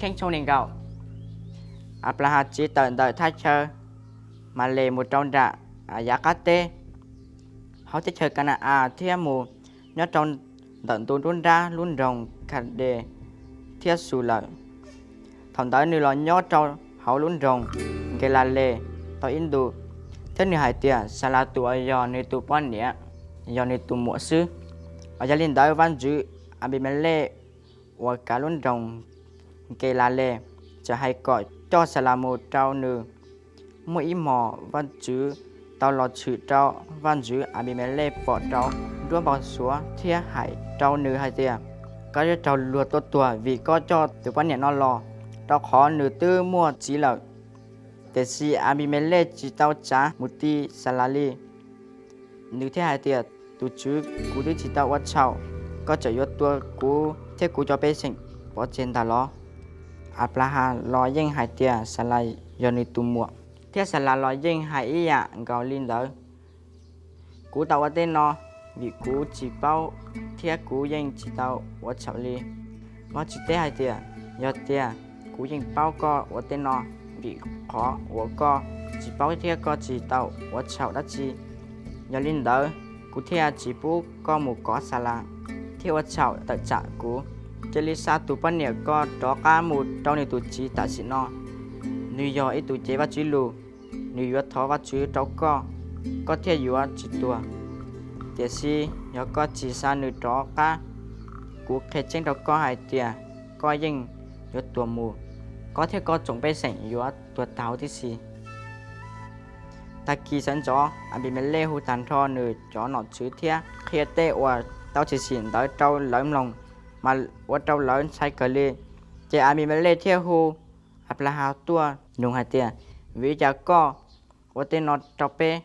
Kheej tshooj nees nkaum. Anplas Has tsiv tawm ntawm thaj chaw Males mus rau nram yav qab teb hauv teb chaws Ka na-as thiab mus nyob rau ntawm ntu nruab nrab lub nroog Khas Des thiab Xus lawm. Thaum ntawd nws los nyob rau hauv lub nroog Nkes Las Les tau ib ntus, thiab nws hais tias Xalas tus uas yog nws tus poj niam yog nws tus muam xwb. Yog li ntawd, vaj ntxwv Anpimelej uas kav lub nroog Nkes Las Les txawm hais kom coj Xalas mus rau nws. Muaj ib hmos vaj ntxwv tau los tshwm rau vaj ntxwv Anpimelej pom rau nruab npau suav thiab hais rau nws hais tias, Koj yuav raug luag tua tuag vim koj coj tus poj niam no los, rau qhov nws twb muaj txiv lawm. Tiam sis Anpimelej tsis tau txav mus ti Xalas li. Nws thiaj hais tias, Tus tswv, kuv twb tsis tau ua txhaum, koj tseem yuav tua kuv thiab kuv cov pej xeem pov tseg ntag los? Anplas Has los yeej hais tias Xalas yog nws tus muam, thiab Xalas los yeej hais ib yam nkaus li ntawd. Kuv tau ua tej no vim kuv tsis paub thiab kuv yeej tsis tau ua txhaum li. Vajtswv teb hais tias, Yog tias kuv yeej paub koj ua tej no, vim qhov uas koj tsis paub thiab koj tsis tau ua txhaum dab tsi. Yog li ntawd, kuv thiaj tsis pub koj mus kov Xalas thiab ua txhaum tawm tsam kuv. Cia li xa tus poj niam koj rov qab mus rau nws tus txiv tam sim no. Nws yog ib tug cev Vajtswv lus, nws yuav thov Vajtswv rau koj, koj thiaj yuav tsis tuag. Tiam sis yog koj tsis xa nws rov qab, kuv qhia tseeb rau koj hais tias koj yeej yuav tuag mus, koj thiab koj tsoom pej xeem yuav tuag tag huv tib si. Tag kis sawv ntxov Anpimelej hu tag nrho nws cov nom tswv thiab qhia tej uas tau tshwm sim ntawd rau lawv mloog, mas ua rau lawv ntshai kawg li. Ces Anpimelej thiaj hu Anplas Has tuaj nug hais tias, Vim li cas koj ua tej no rau peb?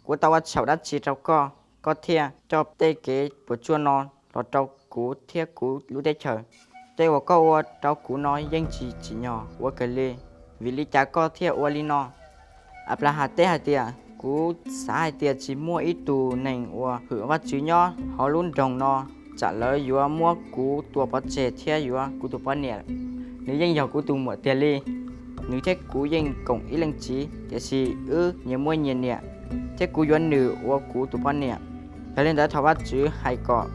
Kuv tau ua txhaum dab tsi rau koj, koj thiaj coj tej kev puas tsuaj no los rau kuv thiab kuv lub teb chaws? Tej uas koj ua rau kuv no yeej tsis tsim nyog ua kawg li. Vim li cas koj thiaj ua li no? Anplas Has teb hais tias, Kuv xav hais tias tsis muaj ib tug neeg uas hwm Vajtswv nyob hauv lub nroog no, tsam lawv yuav muab kuv tua pov tseg thiab yuav kuv tus poj niam. Nws yeej yog kuv tus muam tiag li. Nws thiab kuv yeej koom ib leej txiv, tiam sis wb nyias muaj nyias niam, thiab kuv yuav nws ua kuv tus poj niam. Yog li ntawd, thov Vajtswv hais kom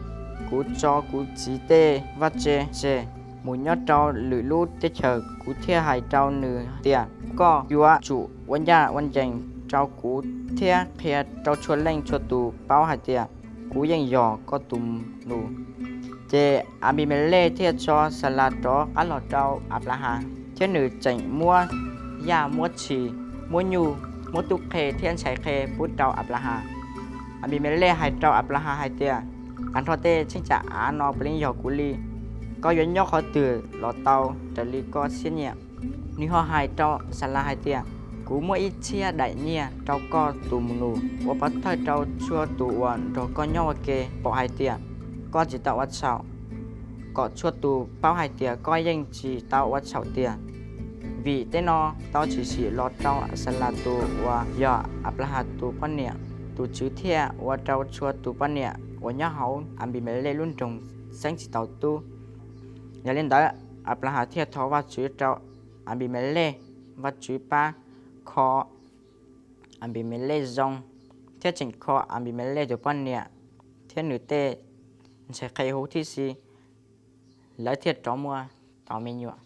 kuv tso kuv txiv tej vaj tse tseg mus nyob rau lwm lub teb chaws, kuv thiaj hais rau nws tias, Koj yuav tsum ua ncaj ua ncees rau kuv thiab qhia rau txhua leej txhua tus paub hais tias kuv yeej yog koj tus nus. Ces Anpimelej thiaj tso Xalas rov qab los rau Anplas Has, thiab nws tseem muab yaj muab tshis, muab nyuj, muab tub qhe thiab ntxhais qhe pub rau Anplas Has. Anpimelej hais rau Anplas Has hais tias, Tag nrho tej cheeb tsam av no puav leej yog kuv li. Koj yuav nyob qhov twg los tau raws li koj siab nyiam. Nws ho hais rau Xalas hais tias, Kuv muab ib txhiab daim nyiaj rau koj tus nus ua pov thawj rau txhua tus uas nrog koj nyob ua ke pom hais tias koj tsis tau ua txhaum, kom txhua tus paub hais tias koj yeej tsis tau ua txhaum tiag. Vim tej no tau tshwm sim los rau Xalas tus uas yog Anplas Has tus poj niam, tus Tswv thiaj ua rau txhua tus poj niam uas nyob hauv Anpimelej lub nroog xeeb tsis tau tub. Yog li ntawd, Anplas Has thiaj thov Vajtswv rau Anpimelej, Vajtswv pab kho Anpimelej zoo, thiab tseem kho Anpimelej tus poj niam thiab nws tej ntxhais qhe huv tib si, lawv thiaj rov muaj tau me nyuam.